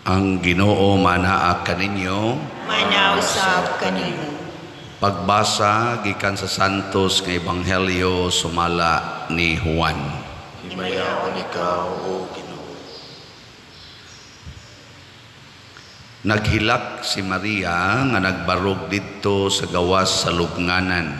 Ang Ginoo manaa kaninyo. Manausab kanimo. Pagbasa gikan sa Santos nga Ebanghelyo sumala ni Juan. Himayaon ikaw, O Ginoo. Naghilak si Maria nga nagbarog didto sa gawas sa lubnganan.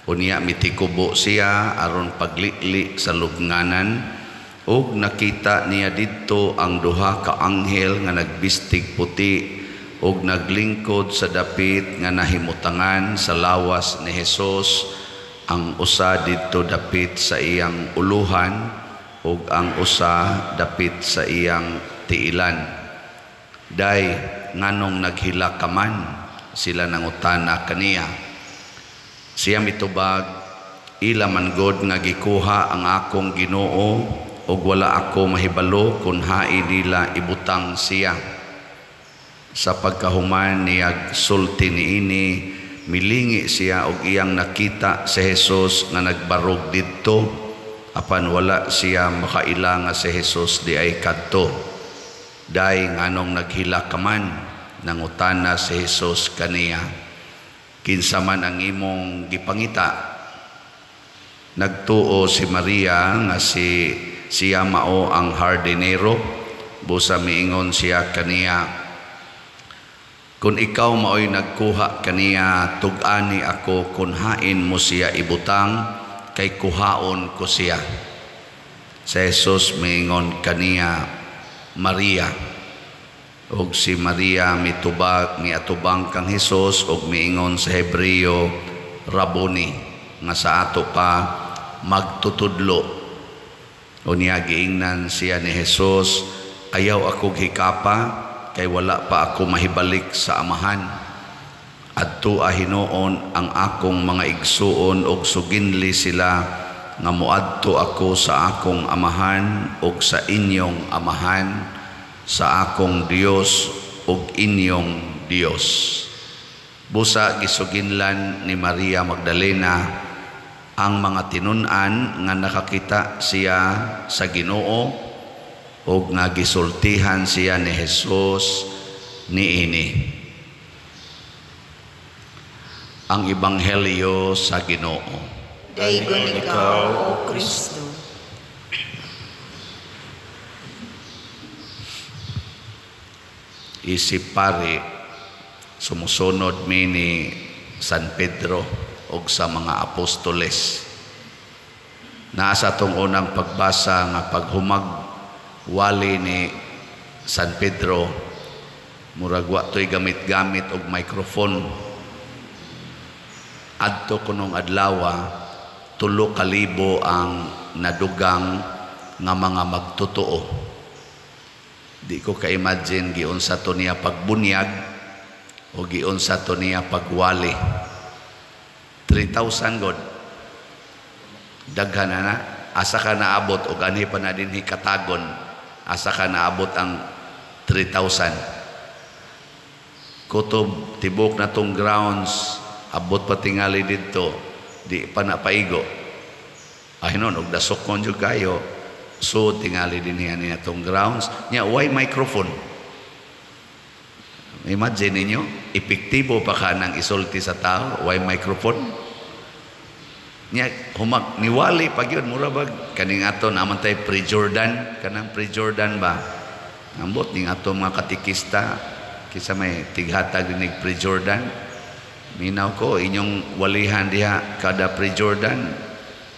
Unya mitikubo siya aron paglili sa lubnganan ug nakita niya didto ang duha ka anghel nga nagbistig puti ug naglingkod sa dapit nga nahimutangan sa lawas ni Hesus, ang usa didto dapit sa iyang uluhan ug ang usa dapit sa iyang tiilan. Day, nganong naghilak ka man? Sila nangutana kaniya. Siya mitubag, ila man god nga gikuha ang akong Ginoo ug wala ako mahibalo kun hain nila ibutang siya. Sa pagkahuman niyag sulti niini, milingi siya og iyang nakita si Jesus nga nagbarog didto, apan wala siya makaila nga si Jesus di ay kadto. Day, nganong naghilak ka man? Nangutana si Jesus kaniya. Kinsa man ang imong gipangita? Nagtuo si Maria nga siya mao ang hardinero. Busa miingon siya kaniya, kun ikaw maoy nagkuha kaniya, tug-ani ako kun hain mo siya ibutang, kay kuhaon ko siya. Si Jesus miingon kaniya, Maria. Og si Maria mitubag, miatubang kang Hesus og miingon sa Hebreo, Raboni, nga sa ato pa magtutudlo. Unya giingnan siya ni Hesus, ayaw ako hikapa, kay wala pa ako mahibalik sa amahan. Adto hinuon ang akong mga igsuon og suginli sila nga moadto ako sa akong amahan og sa inyong amahan, sa akong Dios og inyong Dios. Busa gisuginlan ni Maria Magdalena ang mga tinun-an nga nakakita siya sa Ginoo og nga gisultihan siya ni Jesus niini. Ang Ebanghelyo sa Ginoo. Daygon ikaw, O Kristo. Isip pari, sumusunod mi ni San Pedro og sa mga apostoles. Naa sa atong unang pagbasa nga paghumag wali ni San Pedro, murag wa to'y gamit-gamit og microphone. Adto kunong adlawa, 3,000 ang nadugang nga mga magtotoo. Di ko ka-imagine giunsa to niya pagbunyag o giunsa to niya pagwali. 3,000 god. Daghan na. Asa ka naabot og anhi pa na dinhi katagon. Asa ka naabot ang 3,000. Kutob tibok na tong grounds, abot pa tingali didto, di pa na paigo. Ay non, og dasokon jud kayo. So tingali dinhi ani atong grounds. Nya why microphone? Imagine ninyo, epektibo pa ka nang isulti sa tao, why microphone? Nya humag niwali pag yun, mura bag kaning ato naman tay pre-Jordan, kanang pre-Jordan ba? Ambot ning ato mga katikista, kisa may tighatag dinig pre-Jordan. Minaw ko inyong walihan diha kada pre-Jordan,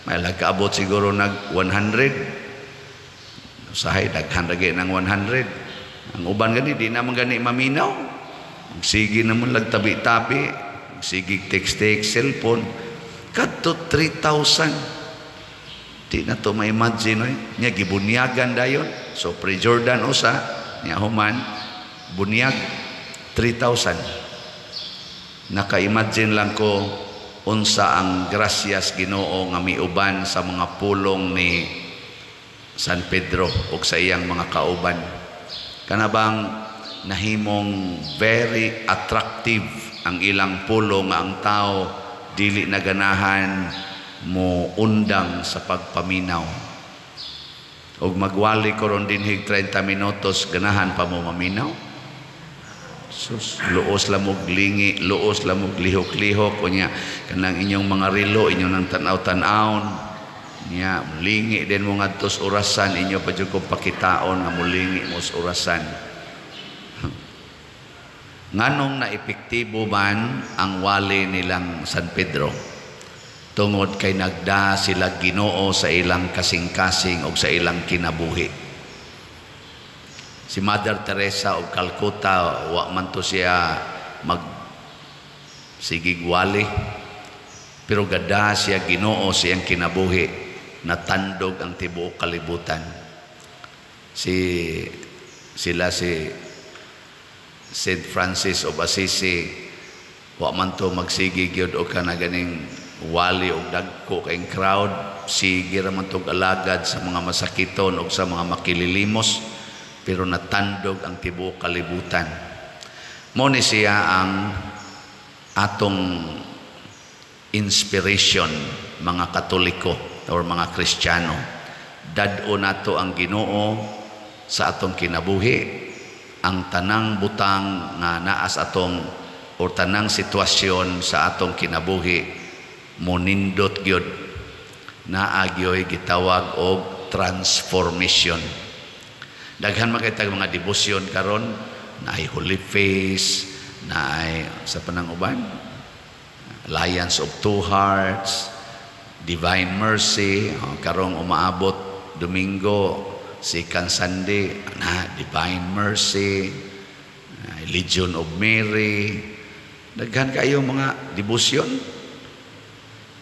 may lagkaabot siguro nag 100. Usahay daghan ra gyud ng 100. Ang uban gani di naman gani maminaw. Sige naman lagtabi-tabi, sige text-text, cellphone. Kadto 3,000. Di na to ma-imagine oy. Nya gibunyagan dayon. So pre-Jordan usa, nya human bunyag 3,000. Naka-imagine lang ko unsa ang grasyas Ginoo nga miuban sa mga pulong ni San Pedro ug sa iyang mga kauban. Kanabang nahimong very attractive ang ilang pulong nga ang tao dili naganahan mo undang sa pagpaminaw. Og magwali ko ron dinhig 30 minutos, ganahan pa mo maminaw? Sus, luos lamog lingi, luos lamog lihok-lihok, unya kanang inyong mga relo, inyong nang tanaw-tanawon. Nya, lingi din mo ngadtos orasan, inyo pa jud kong pakitaon nga mulingi mo sa orasan. Nganong na epektibo man ang wali nilang San Pedro? Tungod kay nagda sila Ginoo sa ilang kasing-kasing o sa ilang kinabuhi. Si Mother Teresa of Calcutta, wa man to siya mag sigig wali, pero gada siya Ginoo sa iyang kinabuhi, natandog ang tibuok kalibutan. Si sila si Saint Francis of Assisi, wa man to magsige gyud og kana ganing wali og dagko kayong crowd, sige ra man tog alagad sa mga masakiton og sa mga makililimos, pero natandog ang tibuok kalibutan. Mo ni siya ang atong inspiration, mga Katoliko or mga Kristiyano. Dad-o nato ang Ginoo sa atong kinabuhi. Ang tanang butang nga naa sa atong or tanang sitwasyon sa atong kinabuhi monindot gyud, naa gyoy gitawag og transformation. Daghan man kay tag mga debosyon karon, naay Holy Face, naay sa panang uban, Alliance of Two Hearts, Divine Mercy, oh, karong umaabot Domingo, Second Sunday, na Divine Mercy, Legion of Mary, daghan kayo mga debosyon.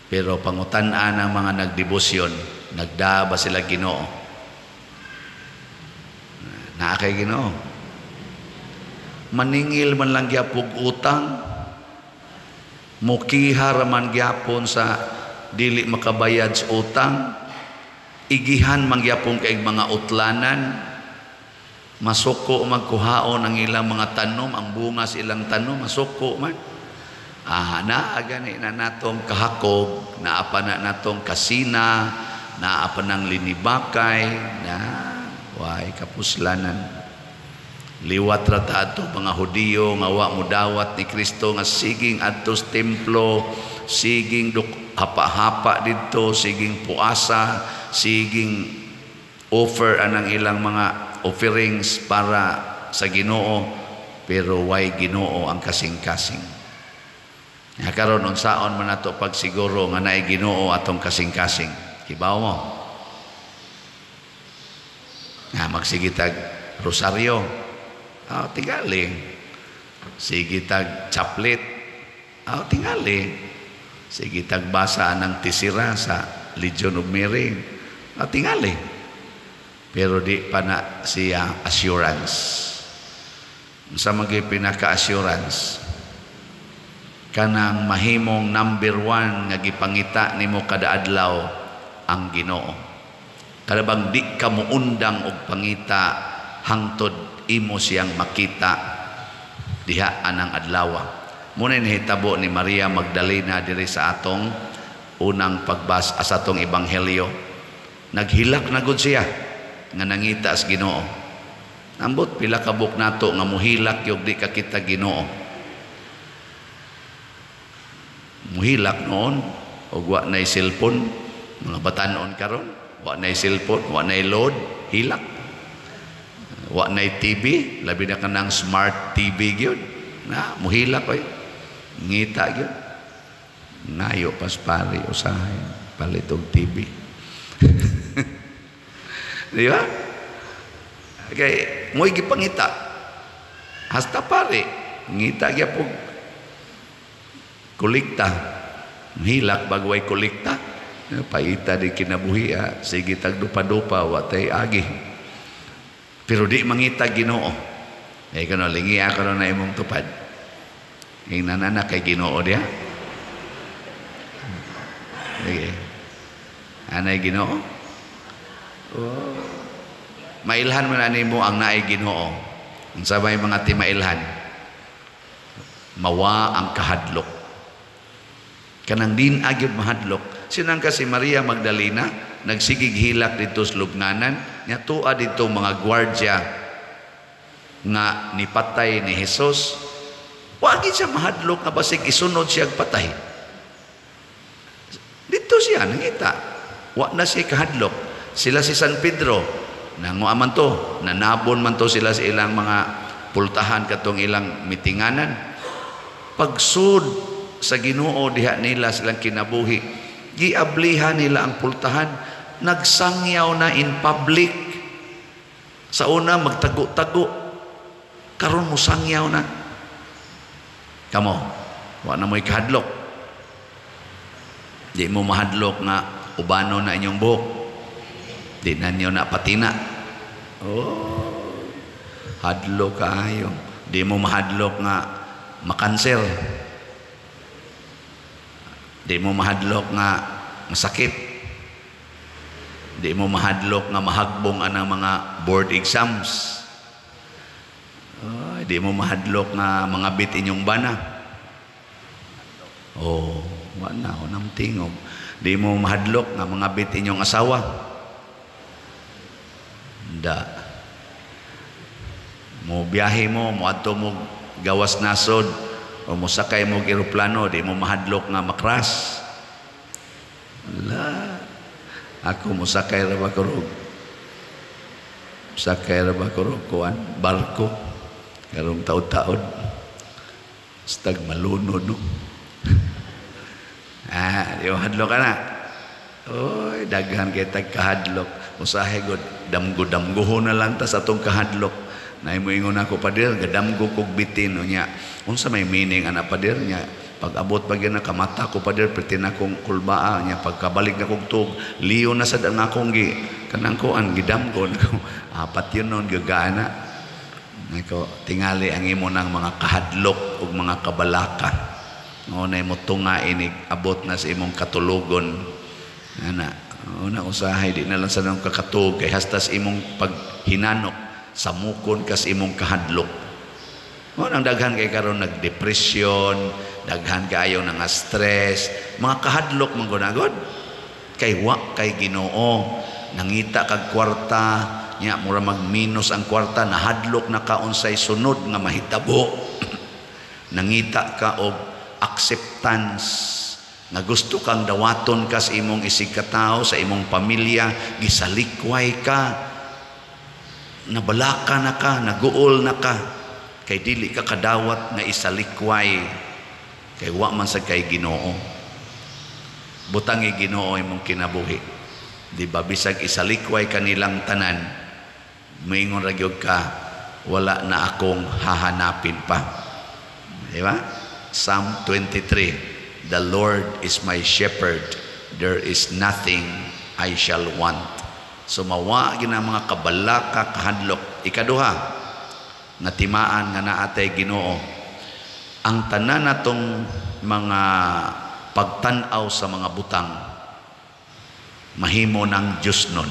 Pero pangutan-an ang mga nagdebosyon, nagda ba sila Ginoo? Naa kay Ginoo. Maningil man lang gyapog utang, mukiha ra man gyapon sa dili makabayad sa utang, igihan man gyapon kay mga utlanan, masuko magkuhaon ang ilang mga tanom, ang bunga sa ilang tanom, masuko man. Naa gani na natong kahakog, naa pa na natong kasina, naa pa ng linibakay, na way kapuslanan. Liwat ra ta adto mga Hudiyo nga wa modawat ni Kristo, nga siging adto sa templo, siging hapa-hapa didto, siging puasa, siging offer anang ilang mga offerings para sa Ginoo, pero way Ginoo ang kasing-kasing. Nga karon unsaon man nato pagsiguro nga naay Ginoo atong kasing-kasing? Kibaw mo? Nga magsige tag rosaryo. Ah, tingali. Sige tag chaplet. Ah, tingali. Sige tag basa ng tisira sa Legion of Mary. Ah, tingali. Pero di pa na siya assurance. Unsa man gyud pinaka-assurance? Kanang mahimong number 1 nga gipangita nimo kada adlaw ang Ginoo. Kada bang di ka muundang og pangita hangtod imo siyang makita diha anang adlaw. Muna nahitabo ni Maria Magdalena diri sa atong unang pagbasa sa atong ebanghelyo. Naghilak na gud siya nga nangita sa Ginoo. Ambot pila ka buok nato nga muhilak yog di ka kita Ginoo. Muhilak noon og wa nay cellphone, mga batan-on karon, wa nay cellphone, wa nay load, hilak. Wa nay TV, labi na kanang smart TV gyud. Na muhilak oy. Ngita gyud. Ngayo pas pari usahay palit og TV. Di ba? Kay mo'y gipangita. Hasta pare ngita gyapon kolekta. Hilak bagway kolekta. Paita di kinabuhi, ha. Sige tag dupa-dupa wa tay agi. Pero di mangita Ginoo. Eh kano lingi ako na imong tupad. Ingnan na kay Ginoo diha. Sige. Anay Ginoo? Oh. Mailhan man ani mo ang naay Ginoo. Unsa may mga timailhan? Mawa ang kahadlok. Kanang din agyod mahadlok. Sinang ka si Maria Magdalena, nagsigig hilak didto sa lubnganan. Nya tua didto mga gwardya nga nipatay ni Jesus. Wa gid siya mahadlok nga basig isunod siya patay. Didto siya nangita. Wa na siya kahadlok. Sila si San Pedro nanguha man to, nanabon man to sila sa ilang mga pultahan katong ilang mitinganan. Pagsud sa Ginoo diha nila silang kinabuhi, giablihan nila ang pultahan, nagsangyaw na in public. Sa una magtago-tago, karon mo sangyaw na. Kamo, wa na mo'y kahadlok. Di mo mahadlok nga ubano na inyong buhok. Di na niyo na patina. Oh, hadlok kaayo. Di mo mahadlok nga makanser. Di mo mahadlok nga masakit. Di mo mahadlok nga mahagbong anang mga board exams. Oh, di mo mahadlok nga mga bit inyong bana. Oh, wa na, unang tingog. Di mo mahadlok nga mga bit inyong asawa. Da. Mo biyahe mo, moadto mo gawas nasod o mosakay mo eroplano, di mo mahadlok nga makras. La. Ako mosakay ra ba ko sakay ra ba ko kuan barko karong taod-taod. Stag malunod, no. Ah, di mo hadlok ka na. Oy, daghan kay tag kahadlok. Usahay gud damgo-damgoho na lang ta sa atong kahadlok. Nay mo ingon ako, "Pader, gadamgo kog bitin." Unya unsa may meaning ana, pader? Nya pag abot pag na kamata ko, pader, perti na kong kulbaa. Nya pagkabalik na kog tug liyo na sad ang akong gi kanang kuan gidamgo nako. Apat yun nun gagana nako. Tingali ang imo ng mga kahadlok ug mga kabalaka. Mo na imo tunga inig abot na sa imong katulogon ana. Una usahay di na lang sa nang kakatug kay hasta sa imong paghinanok samukon kas imong kahadlok. Mo nang daghan kay karon nagdepresyon, daghan kaayo nga stress, mga kahadlok man gud kay wa kay Ginoo. Nangita kag kwarta, nya mura mag-minus ang kwarta, nahadlok na ka unsay sunod nga mahitabo. Nangita ka og acceptance nga gusto kang dawaton ka sa imong isig katawo, sa imong pamilya, gisalikway ka, nabalaka na ka, naguol na ka, kay dili ka kadawat nga isalikway, kay wa man sa kay Ginoo. Butangi Ginoo imong kinabuhi. Di ba bisag isalikway kanilang tanan, moingon ra gyud ka, wala na akong hahanapin pa. Di ba? Psalm 23, "The Lord is my shepherd, there is nothing I shall want." So mawa gina mga kabalaka, kahadlok. Ikaduha, nga timaan nga naatay Ginoo, ang tanan natong mga pagtan-aw sa mga butang mahimo ng Diyos nun.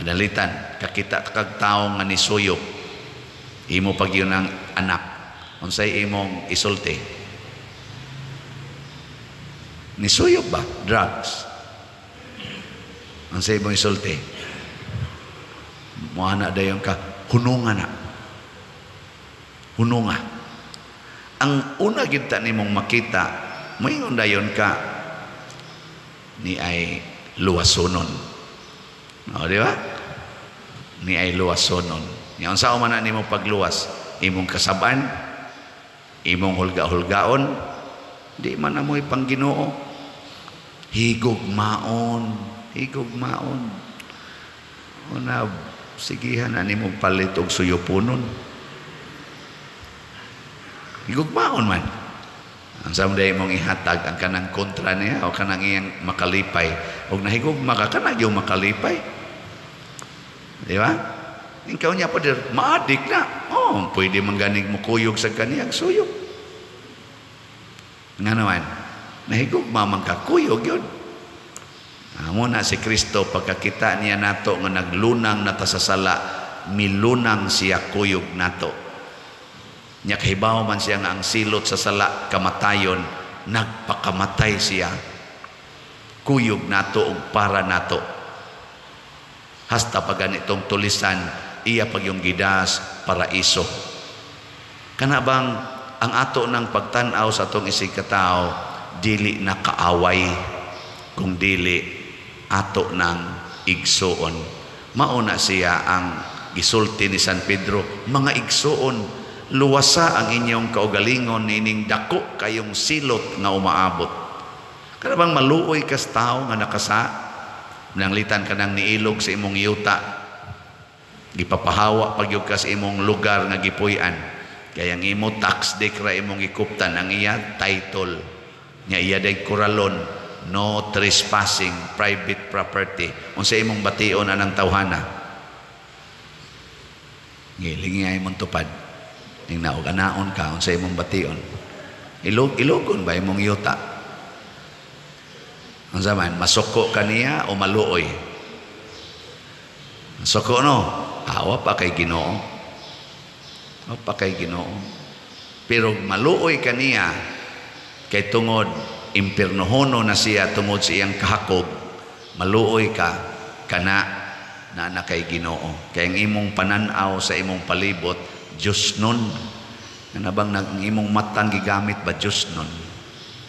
Padalitan, kakita kag tawo nga nisuyop, imo pag yun ang anak, unsay imong isulti? Nisuyop ba? Drugs. Unsay imong isulti? Muana dayon ka, hununga na. Hununga. Ang una gid ta nimong makita, moingon dayon ka ni ay luwasonon. O, di ba? Ni ay luwasonon. Nya unsa man na nimo pagluwas? Imong kasab-an, imong hulga-hulgaon, di man na mo'y pang Ginoo. Higugmaon, higugmaon. Una, sigihan na nimong palit og suyupunon. Higugmaon man. Ang sa mo mong ihatag ang kanang kontra niya o kanang iyang makalipay. Og nahigugma ka, kana yung makalipay. Di ba? Ikaw niya pa maadik na. Oh, pwede man ganig mo kuyog sa kaniyang suyop. Nga naman, nahigugma man ka, kuyog yun. Amo na si Kristo, pagkakita niya nato nga naglunang na ta sa sala, milunang siya kuyog nato. Nya kahibaw man siya nga ang silot sa sala kamatayon, nagpakamatay siya. Kuyog nato ug para nato. Hasta pa ganitong tulisan, iya pag yung gidas paraiso. Kana bang ang ato ng pagtan-aw sa atong isig katao dili na kaaway, kung dili ato ng igsuon. Mauna siya ang gisulti ni San Pedro, mga igsuon, luwasa ang inyong kaugalingon nining dako kayong silot nga umaabot. Kana bang maluoy kas tao nga nakasa, nanglitan ka nang niilog sa imong yuta, gipapahawa pagyud ka sa imong lugar nga gipuy-an, kaya ang imo tax dek ra imong gikuptan, ang iya title nya iya day kuralon, no trespassing, private property. Unsa imong bation anang tawhana? Ngiling nga imong tupad. Ning naog anaon ka, unsa imong bation? Ilogon ba imong yuta? Unsa man, masuko kaniya o maluoy? Masuko no? Awa pa kay Ginoo. Awa pa kay Ginoo. Pero maluoy kaniya kay tungod impiernohono na siya tungod sa iyang kahakog, maluoy ka kana na na kay Ginoo. Kay ang imong pananaw sa imong palibot, Diyos nun. Nga bang ang imong matang gigamit ba Diyos nun?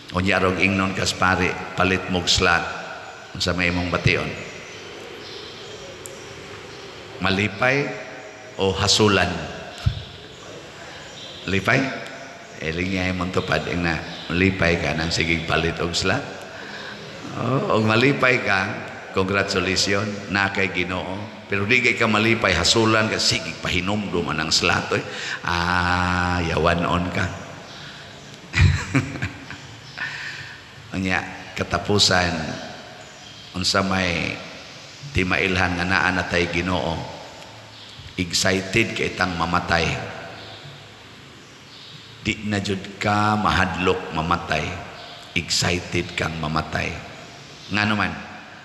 O niya rog ingnon kas pare, palit mog slat unsa may imong bation? Malipay o hasulan? Lipay? Eling niya imong tupad ing na malipay ka nang sigig palit og slat. Oh, og malipay ka, congratulations na kay Ginoo. Pero di kay ka malipay, hasulan ka, sige pahinumdum anang slat oy. Ah, yawan on ka. Unya katapusan unsa may timailhan nga naa na tay Ginoo, excited kay tang mamatay. Di na jud ka mahadlok mamatay, excited kang mamatay. Ngano man,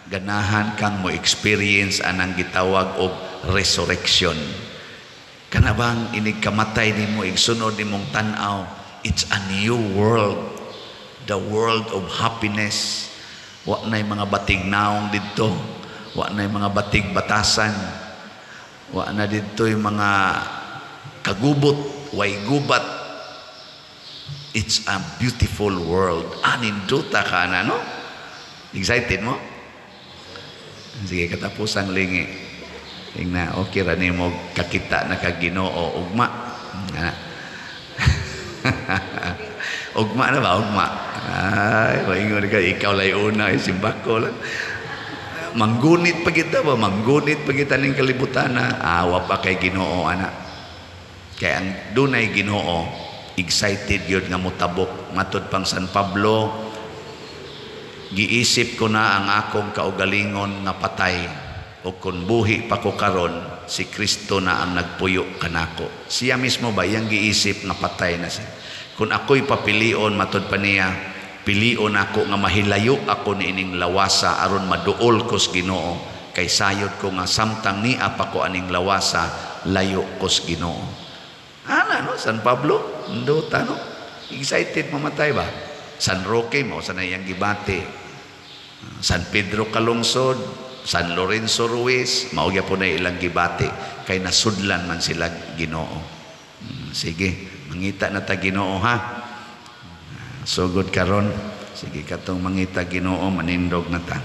ganahan kang mo experience anang gitawag og resurrection. Kana bang inig kamatay nimo, igsunod nimong tan-aw, it's a new world, the world of happiness. Wa na'y mga batig naong didto, wa na'y mga batig batasan, wa na didto'y mga kagubot, way gubat. It's a beautiful world. Aninduta ka na, no? Excited mo? Sige, katapusang lingi. Tingna, okay ra nimo kakita na ka Ginoo ugma. Ugma na ba? Ugma. Ay, maingon ka, ikaw lay una, simbako lang. Manggunit pa kita ba? Manggunit pa kita ning kalibutan na. Awa pa kay Ginoo, ana. Kaya ang dunay Ginoo, excited yun nga motabok. Matod pang San Pablo, giisip ko na ang akong kaugalingon nga patay, o kung buhi pa ko karon, si Kristo na ang nagpuyo kanako. Siya mismo ba iyang giisip nga patay na siya? Kung ako'y papilion, matod pa niya, pilion ako nga mahilayo ako niining lawasa aron maduol kos Ginoo, kay sayod ko nga samtang nia pa ko aning lawasa, layo kos Ginoo. Ana no, San Pablo, ndota no. Excited mamatay ba? San Roque mao sa iyang gibati. San Pedro Calungsod, San Lorenzo Ruiz, mao gyapon na ilang gibati kay nasudlan man sila Ginoo. Sige, mangita na ta Ginoo ha. Sugod karon, sige katong mangita Ginoo manindog na ta.